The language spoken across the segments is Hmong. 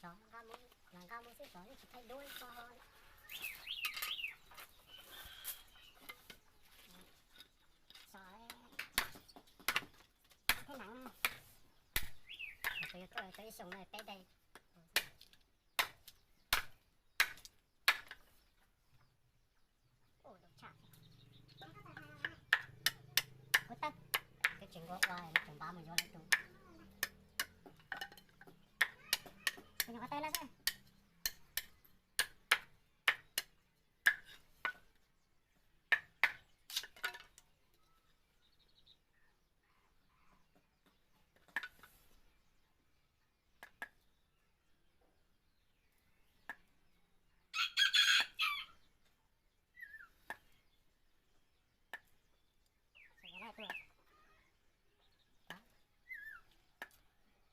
Nqa mus, nqa mus xwb, xyov yeej tsis thaij duab tso. Xyov thaij neeb na. Kuv yuav tuaj tau ib xyoos no peb days. Kuv tawb, twb tsis nquag ua, tseem npaj mus yuav lawv tus. Kuv nyuam qhuav tawb lawm xwb.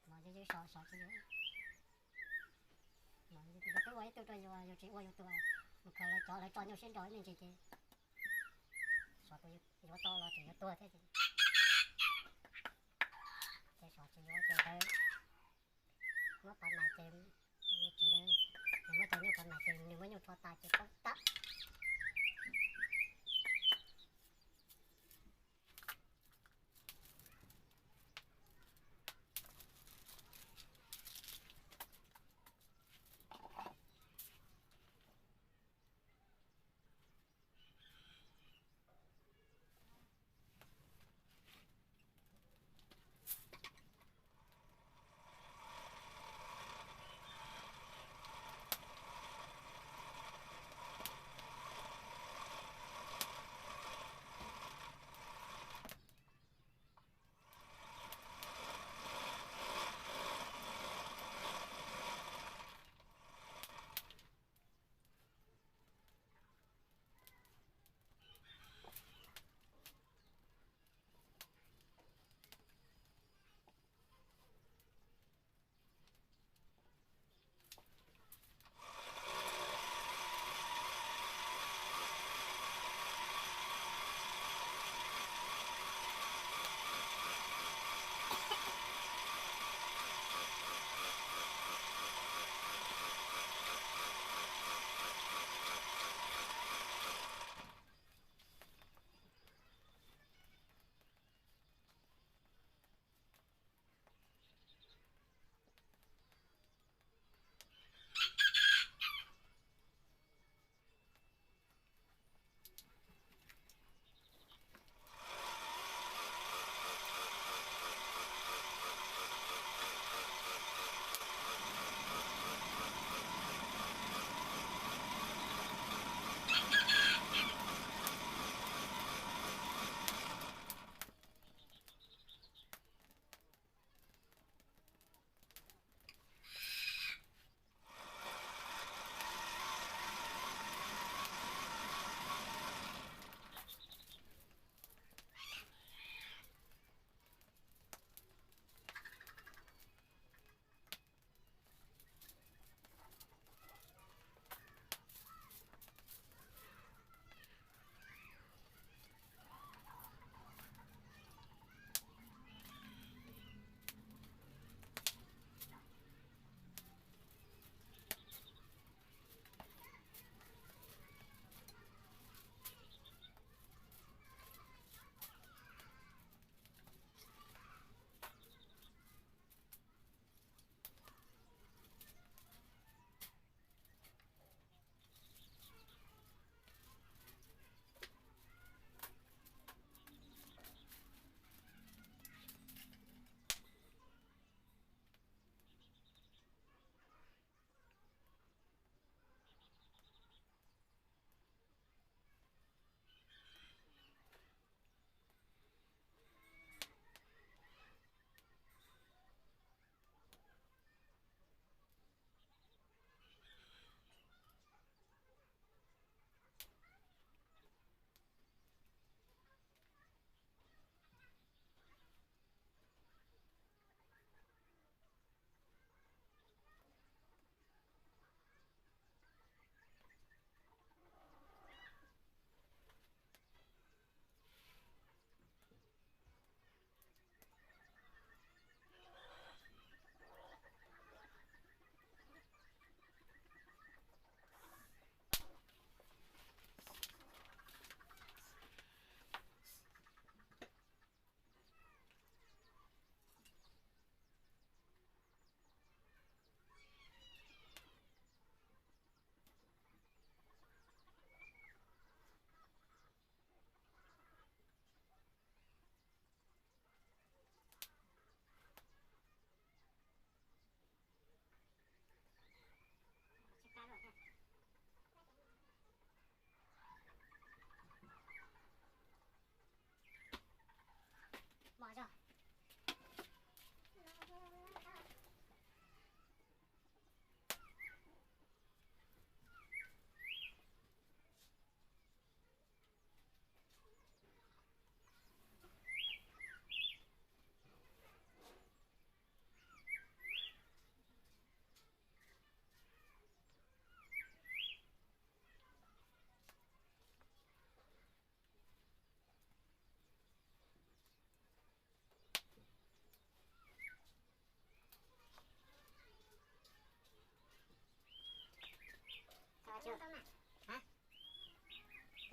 Mos ywj ywj sov sov tsis yuav. Mos ywj ywj twb ua ib tug rau yus, yus tsis ua yus tuag. Mus khaws lawv cov lawv tso nyuj siab nrog ib me ntsis ces sov kuv yuav tau los tseem yuav tuag thiab ces. Ces sov tsis yuav ces lawv muab pov nais ces, nws tsis, nws muab cov nyuj pov nais ces nws muab nyuj rho tas ces poob tag.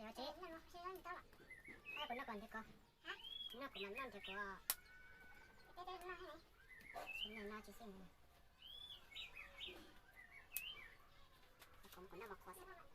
Tsis, kuv noj kuv mas noj nrhiav kuv. Noj tsis xwb. Kuv noj mas qhuav xwb.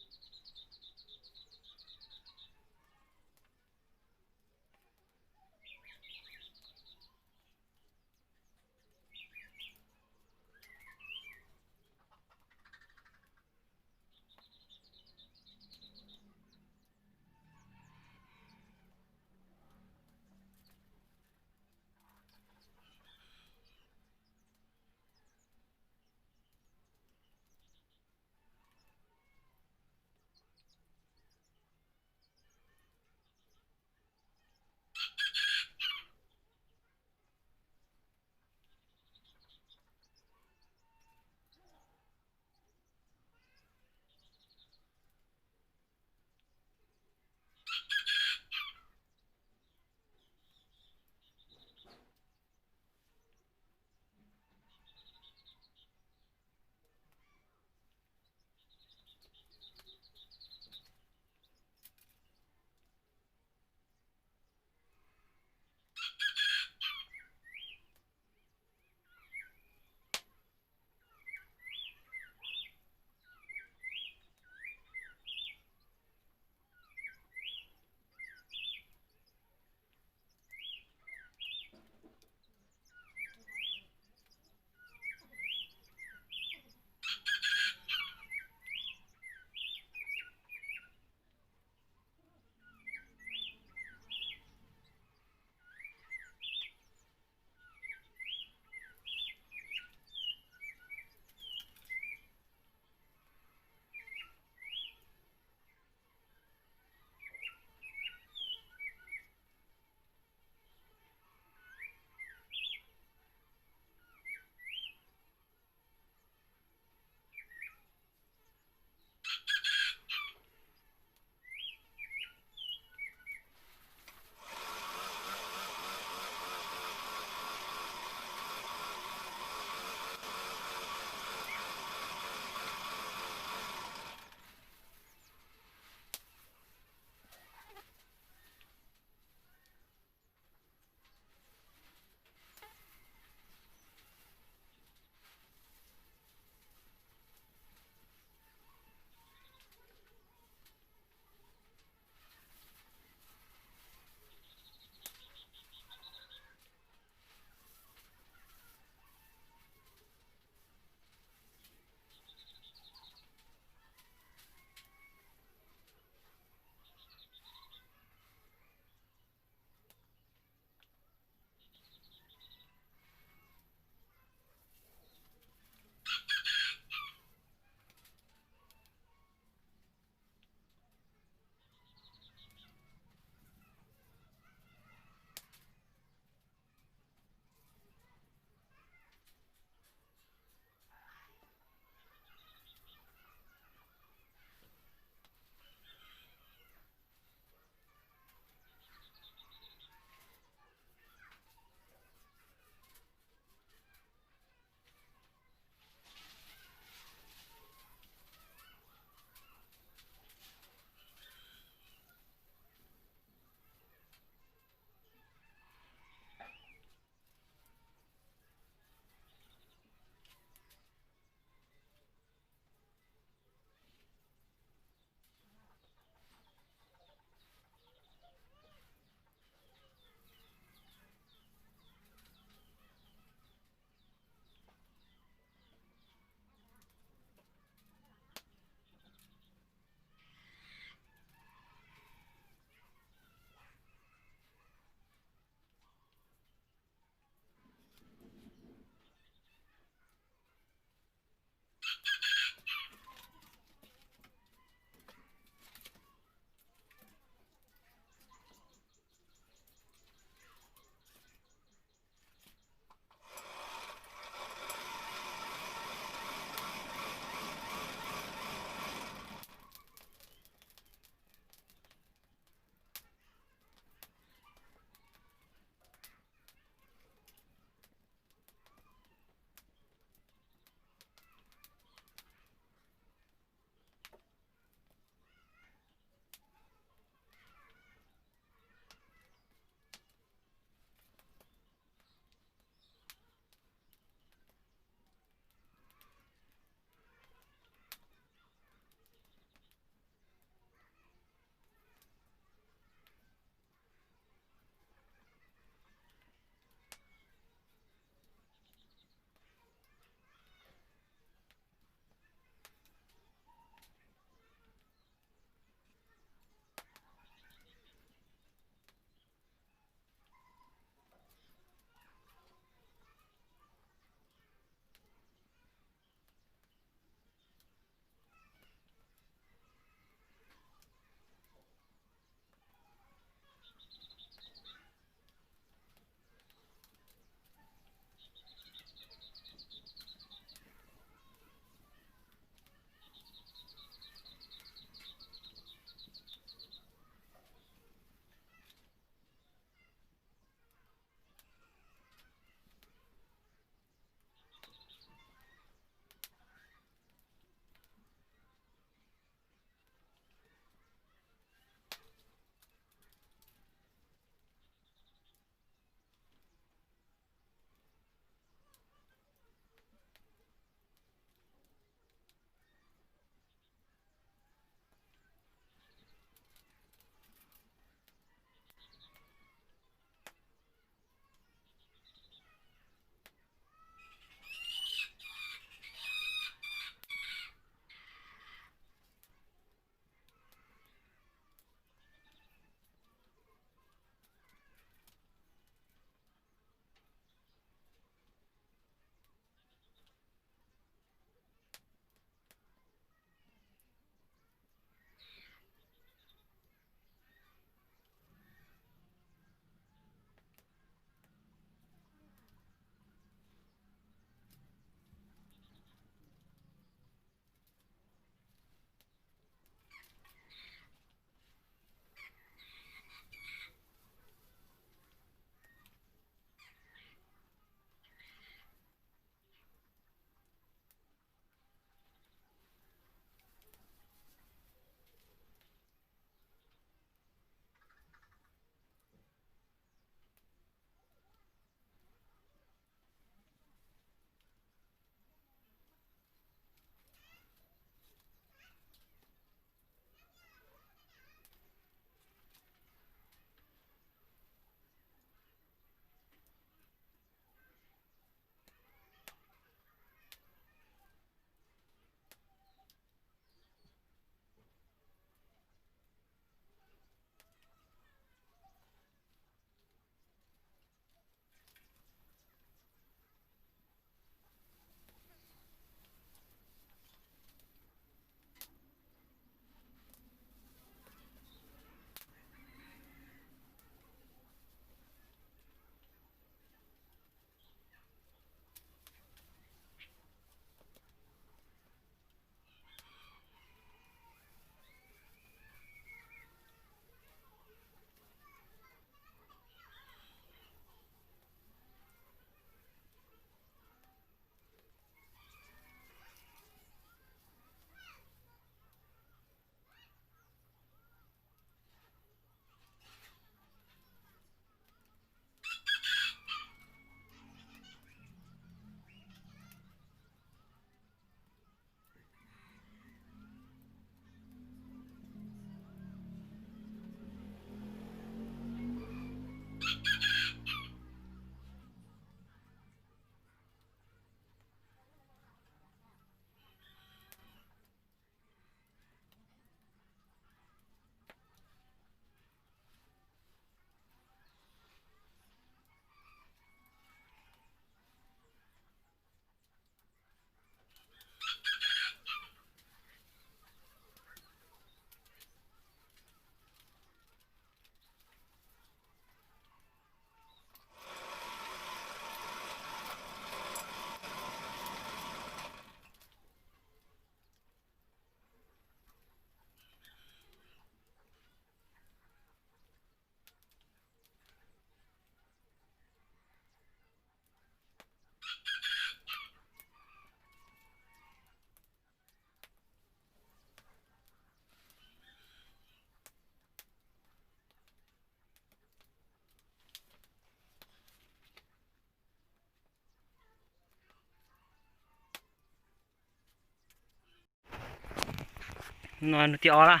No hnub tim ob lawm,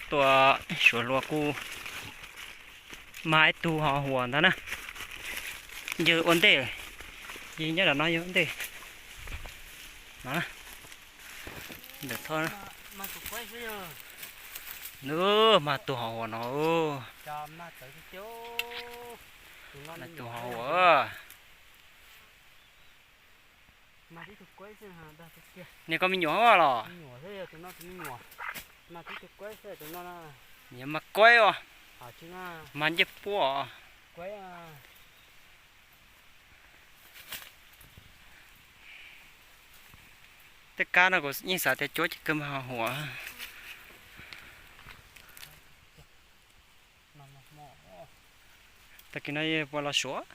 tua suav luas kuj mag ib tug ho huam ntag na. Yawg ua ntej, yawg nyob nram no yawg ua ntej no. Ntawm thoj, nws mag tus ho huam no. Tus ho huam. Niag koj me nyuam los? Yog mag kuaib os, mag ncej puab os. Tej kab no kuv yeej xav tias cuab ces kawg mag ho huam. Tag kis no puas los suav?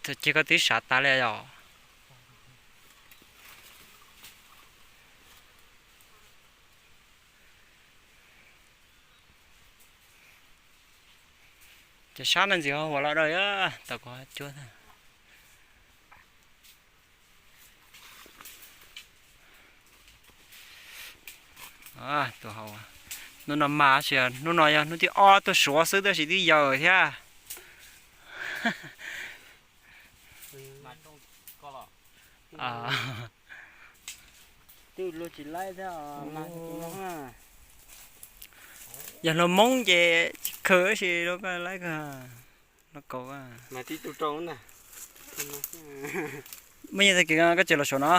Txawm ces koj twb sav tas li os. Ces sab no ntxim ho huam los dawb, tau kuv cuab. Hnub no mas, hnub no yog hnub tim ob tuaj suav xwb tab sis twb yaws thiab. Yog hluas Hmoob ces tsis khaws tab sis hluas Hmoob laib kawg. Hluas Kaus, muaj nyiaj tag kis koj tsis los suav no?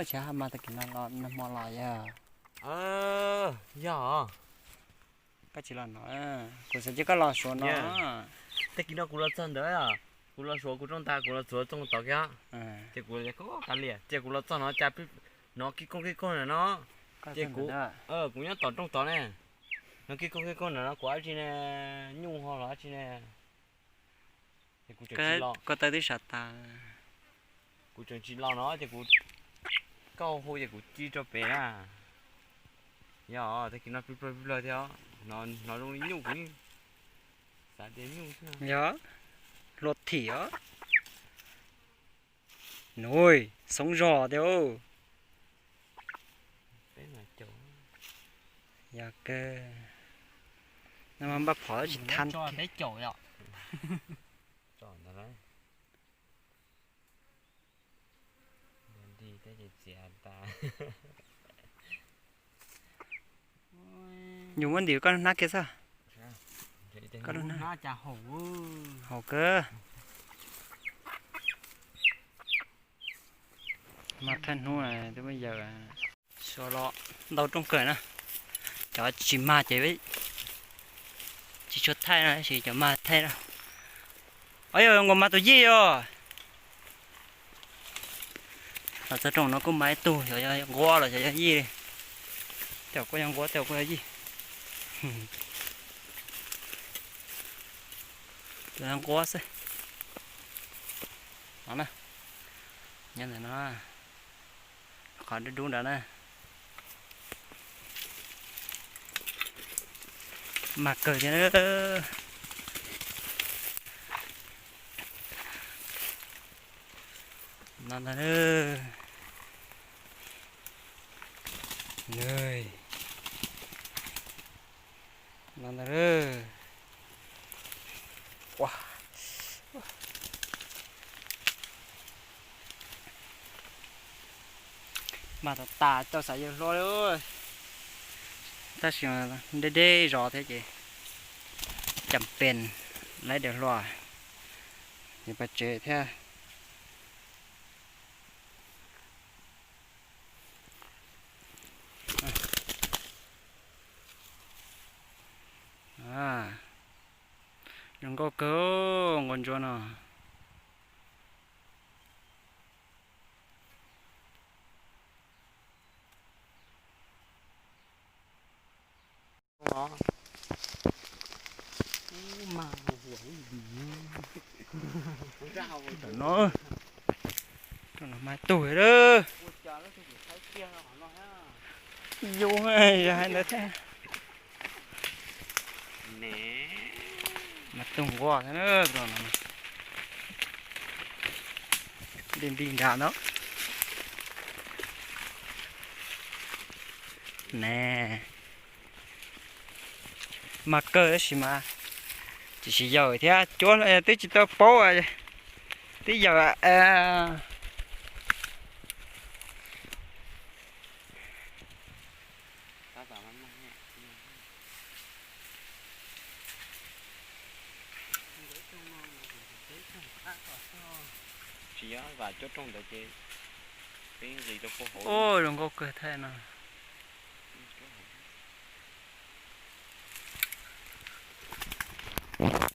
Tsis, haj mas tag kis no los nag hmo los yog. Yog, koj tsis los no, kuv xav cia koj los suav no. Tag kis no kuv los txog ntawd, kuv los suav kuv rooj ntas kuv los txuav rooj tod kiag, ces kuv kav liam ces kuv los txog no cas hnov kij kooj kij kooj ntawm no, ces kuv, kuv nyob tom rooj tod ne, hnov kij kooj kij kooj ntawm no kuv dab tsi ne, nyuj ho los dab tsi ne. Ces kuv tseem tsis los, koj tawb twb sav tas. Kuv tseem tsis los no ces kuv, koj hu ces kuv ci rau pem na. Yog tag kis no plig plawg plig plawg thiab, hnov zoo li nyuj, kuv xav tias nyuj xwb. Yog, hluas thim os. Nub, xoob zog tiag. Yog kawg, no mas npaj phom tsis thab. Yus muab ntim koj hnab kiag xwb. Haum kawg. Mag thawj hnub twb muab yaws. Suav los ntau rooj kawg na. Cov tsis mag ces tsis tshua thaij no, tab sis cov mag thaij na. Os, yog nkaus mag tus yij os. Los txog rooj no kuj mag ib tug, xyov yog nquab los xyov yog yij li. Tej zaum kuj yog nquab, tej zaum kuj yog yij. Tus no nquab xwb. No na, nyob ntawm no, qhov dub dub nrad na. Mag kawg thiab. No ntag. No ntag. Mag tas tas tau xav yawg hlob li. Tab sis deb deb zos thiab ces cas pes laib daws hluas, yuav pais tsev thiab. Zoo nkauj kawg nqaus ntsuab no. Ntawm no, no mas tug lawm. Yus hais ntawd thiab. Mas tug nquag thiab. Nti nram no ne, mas kawg tab sis mas tsis, tsis yawm thiab, cuab twb tsis tau paub, twb yawm. Ua zoo nkauj kawg thiab no.